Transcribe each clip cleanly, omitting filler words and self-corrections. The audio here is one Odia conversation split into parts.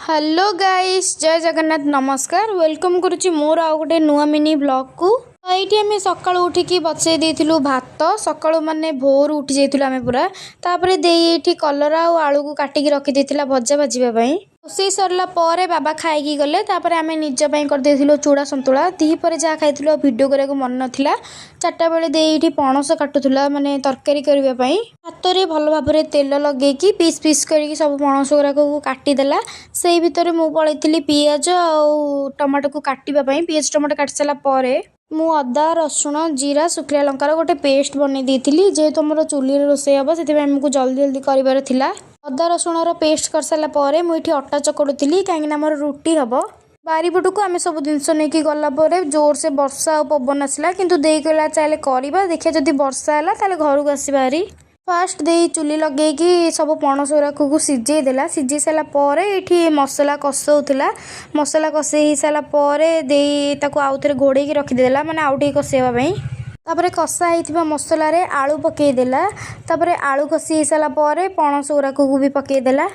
ହ୍ୟାଲୋ ଗାଇସ୍, ଜୟ ଜଗନ୍ନାଥ, ନମସ୍କାର। Welcome କରୁଛି ମୋର ଆଉ ଗୋଟେ ନୂଆ ମିନି ବ୍ଲଗ୍କୁ। ଏଇଠି ଆମେ ସକାଳୁ ଉଠିକି ବସେଇ ଦେଇଥିଲୁ ଭାତ। ସକାଳୁ ମାନେ ଭୋରୁ ଉଠି ଯାଇଥିଲୁ ଆମେ ପୁରା। ତାପରେ ଦେଇ ଏଇଠି କଲରା ଆଉ ଆଳୁକୁ କାଟିକି ରଖିଦେଇଥିଲା ଭଜା ଭାଜିବା ପାଇଁ। ରୋଷେଇ ସରିଲା ପରେ ବାବା ଖାଇକି ଗଲେ। ତାପରେ ଆମେ ନିଜ ପାଇଁ କରିଦେଇଥିଲୁ ଚୁଡ଼ା ସନ୍ତୁଳା। ଦ୍ୱିପହରେ ଯାହା ଖାଇଥିଲୁ, ଆଉ ଭିଡ଼ିଓ କରିବାକୁ ମନେ ନଥିଲା। 4ଟା ବେଳେ ଦେଇ ଏଇଠି ପଣସ କାଟୁଥିଲା, ମାନେ ତରକାରୀ କରିବା ପାଇଁ। ହାତରେ ଭଲ ଭାବରେ ତେଲ ଲଗେଇକି ପିସ୍ ପିସ୍ କରିକି ସବୁ ପଣସ ଗୁଡ଼ାକୁ କାଟିଦେଲା। ସେଇ ଭିତରେ ମୁଁ ପଳେଇଥିଲି ପିଆଜ ଆଉ ଟମାଟୋକୁ କାଟିବା ପାଇଁ। ପିଆଜ ଟମାଟୋ କାଟି ସାରିଲା ପରେ ମୁଁ ଅଦା, ରସୁଣ, ଜିରା, ଶୁଖିଲା ଲଙ୍କାର ଗୋଟେ ପେଷ୍ଟ ବନେଇ ଦେଇଥିଲି। ଯେହେତୁ ଆମର ଚୁଲିରେ ରୋଷେଇ ହେବ, ସେଥିପାଇଁ ଆମକୁ ଜଲ୍ଦି ଜଲ୍ଦି କରିବାର ଥିଲା। ଅଦା ରସୁଣର ପେଷ୍ଟ କରିସାରିଲା ପରେ ମୁଁ ଏଇଠି ଅଟା ଚକଟୁଥିଲି, କାହିଁକିନା ଆମର ରୁଟି ହେବ। ବାରିପଟକୁ ଆମେ ସବୁ ଜିନିଷ ନେଇକି ଗଲା ପରେ ଜୋରସେ ବର୍ଷା ଆଉ ପବନ ଆସିଲା। କିନ୍ତୁ ଦେଇ କହିଲା, ଚାଲେ କରିବା, ଦେଖିବା, ଯଦି ବର୍ଷା ହେଲା ତାହେଲେ ଘରକୁ ଆସିବା ହାରି। ଫାଷ୍ଟ ଦେଇ ଚୁଲି ଲଗେଇକି ସବୁ ପଣସ ଗୁଡ଼ାକୁ ସିଝେଇ ଦେଲା। ସିଝେଇ ସାରିଲା ପରେ ଏଇଠି ମସଲା କଷଉଥିଲା। ମସଲା କଷେଇ ହେଇସାରିଲା ପରେ ଦେଇ ତାକୁ ଆଉଥରେ ଘୋଡ଼େଇକି ରଖିଦେଲା, ମାନେ ଆଉ ଟିକେ କଷେଇବା ପାଇଁ। ତାପରେ କଷା ହେଇଥିବା ମସଲାରେ ଆଳୁ ପକେଇ ଦେଲା। ତାପରେ ଆଳୁ କଷି ହେଇସାରିଲା ପରେ ପଣସ ଗୁଡ଼ାକୁ ବି ପକେଇ ଦେଲା।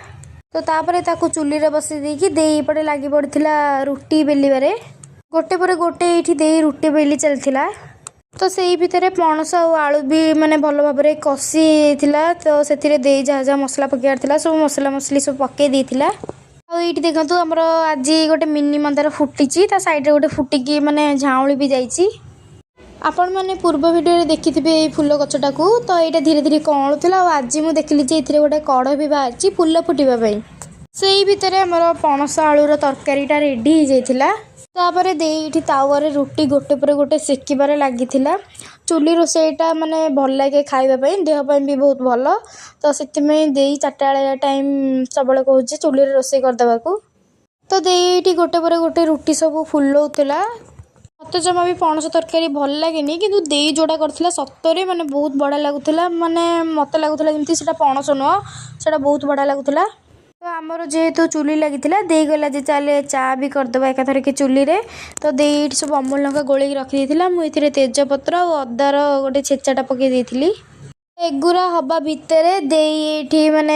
ତ ତାପରେ ତାକୁ ଚୁଲିରେ ବସେଇ ଦେଇକି ଦେଇ ଏପଟେ ଲାଗି ପଡ଼ିଥିଲା ରୁଟି ବେଲିବାରେ। ଗୋଟେ ପରେ ଗୋଟେ ଏଇଠି ଦେଇ ରୁଟି ବେଲି ଚାଲିଥିଲା। ତ ସେଇ ଭିତରେ ପଣସ ଆଉ ଆଳୁ ବି ମାନେ ଭଲ ଭାବରେ କଷି ହେଇଯାଇଥିଲା। ତ ସେଥିରେ ଦେଇ ଯାହା ଯାହା ମସଲା ପକେଇବାର ଥିଲା, ସବୁ ମସଲା ମସଲି ସବୁ ପକେଇ ଦେଇଥିଲା। ଆଉ ଏଇଠି ଦେଖନ୍ତୁ, ଆମର ଆଜି ଗୋଟେ ମିନି ମନ୍ଦାର ଫୁଟିଛି। ତା ସାଇଡ଼ରେ ଗୋଟେ ଫୁଟିକି ମାନେ ଝାଉଁଳି ବି ଯାଇଛି। ଆପଣମାନେ ପୂର୍ବ ଭିଡ଼ିଓରେ ଦେଖିଥିବେ ଏଇ ଫୁଲ ଗଛଟାକୁ। ତ ଏଇଟା ଧୀରେ ଧୀରେ କଅଁଳୁଥିଲା ଆଉ ଆଜି ମୁଁ ଦେଖିଲି ଯେ ଏଥିରେ ଗୋଟେ କଢ଼ ବି ବାହାରିଛି ଫୁଲ ଫୁଟିବା ପାଇଁ। ସେଇ ଭିତରେ ଆମର ପଣସ ଆଳୁର ତରକାରୀଟା ରେଡ଼ି ହେଇଯାଇଥିଲା। ତାପରେ ଦେଇ ଏଇଠି ତାୱାରେ ରୁଟି ଗୋଟେ ପରେ ଗୋଟେ ସେକିବାରେ ଲାଗିଥିଲା। ଚୁଲି ରୋଷେଇଟା ମାନେ ଭଲ ଲାଗେ ଖାଇବା ପାଇଁ, ଦେହ ପାଇଁ ବି ବହୁତ ଭଲ। ତ ସେଥିପାଇଁ ଦେଇ 4ଟା ବେଳିଆ ଟାଇମ୍ ସବୁବେଳେ କହୁଛି ଚୁଲିରେ ରୋଷେଇ କରିଦେବାକୁ। ତ ଦେଇ ଏଇଠି ଗୋଟେ ପରେ ଗୋଟେ ରୁଟି ସବୁ ଫୁଲଉଥିଲା। ମୋତେ ଜମା ବି ପଣସ ତରକାରୀ ଭଲ ଲାଗେନି, କିନ୍ତୁ ଦେଇ ଯେଉଁଟା କରିଥିଲା, ସତରେ ମାନେ ବହୁତ ବଢ଼ିଆ ଲାଗୁଥିଲା। ମାନେ ମୋତେ ଲାଗୁଥିଲା ଯେମିତି ସେଇଟା ପଣସ ନୁହଁ, ସେଇଟା ବହୁତ ବଢ଼ିଆ ଲାଗୁଥିଲା। ତ ଆମର ଯେହେତୁ ଚୁଲି ଲାଗିଥିଲା, ଦେଇ କହିଲା ଯେ ଚାଲେ ଚା ବି କରିଦେବା ଏକାଥରକେ ଚୁଲିରେ। ତ ଦେଇ ଏଇଠି ସବୁ ଅମୁଲ ଲଙ୍କା ଗୋଳେଇକି ରଖିଦେଇଥିଲା। ମୁଁ ଏଥିରେ ତେଜପତ୍ର ଆଉ ଅଦାର ଗୋଟେ ଛେଚାଟା ପକେଇ ଦେଇଥିଲି। ଏଗୁରା ହବା ଭିତରେ ଦେଇ ଏଇଠି ମାନେ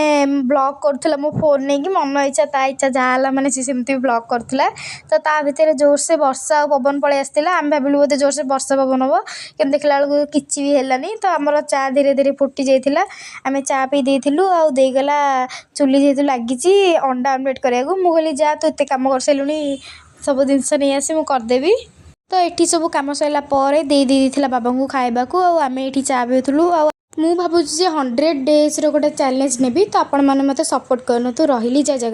ବ୍ଲଗ୍ କରୁଥିଲା ମୋ ଫୋନ୍ ନେଇକି। ମନ ଇଚ୍ଛା, ତା ଇଚ୍ଛା ଯାହା ହେଲା, ମାନେ ସେ ସେମିତି ବ୍ଲଗ୍ କରୁଥିଲା। ତ ତା ଭିତରେ ଜୋରସେ ବର୍ଷା ଆଉ ପବନ ପଳେଇ ଆସିଥିଲା। ଆମେ ଭାବିଲୁ ବୋଧେ ଜୋରସେ ବର୍ଷା ପବନ ହବ, କିନ୍ତୁ ଦେଖିଲା ବେଳକୁ କିଛି ବି ହେଲାନି। ତ ଆମର ଚା ଧୀରେ ଧୀରେ ଫୁଟି ଯାଇଥିଲା। ଆମେ ଚା ପିଇ ଦେଇଥିଲୁ। ଆଉ ଦେଇଗଲା ଚୁଲି ଯେହେତୁ ଲାଗିଛି, ଅଣ୍ଡା ଆମଲେଟ୍ କରିବାକୁ। ମୁଁ କହିଲି, ଯା, ତୁ ଏତେ କାମ କରିସାରିଲୁଣି, ସବୁ ଜିନିଷ ନେଇ ଆସି ମୁଁ କରିଦେବି। ତ ଏଠି ସବୁ କାମ ସରିଲା ପରେ ଦେଇ ଦେଇ ଦେଇଥିଲା ବାବାଙ୍କୁ ଖାଇବାକୁ ଆଉ ଆମେ ଏଇଠି ଚା ପିଉଥିଲୁ। ଆଉ ମୁଁ ଭାବୁଛି ଯେ 100 ଡେଜ୍ର ଗୋଟେ ଚ୍ୟାଲେଞ୍ଜ ନେବି। ତ ଆପଣମାନେ ମୋତେ ସପୋର୍ଟ କରନ୍ତୁ। ରହିଲି, ଜୟ ଜଗନ୍ନାଥ।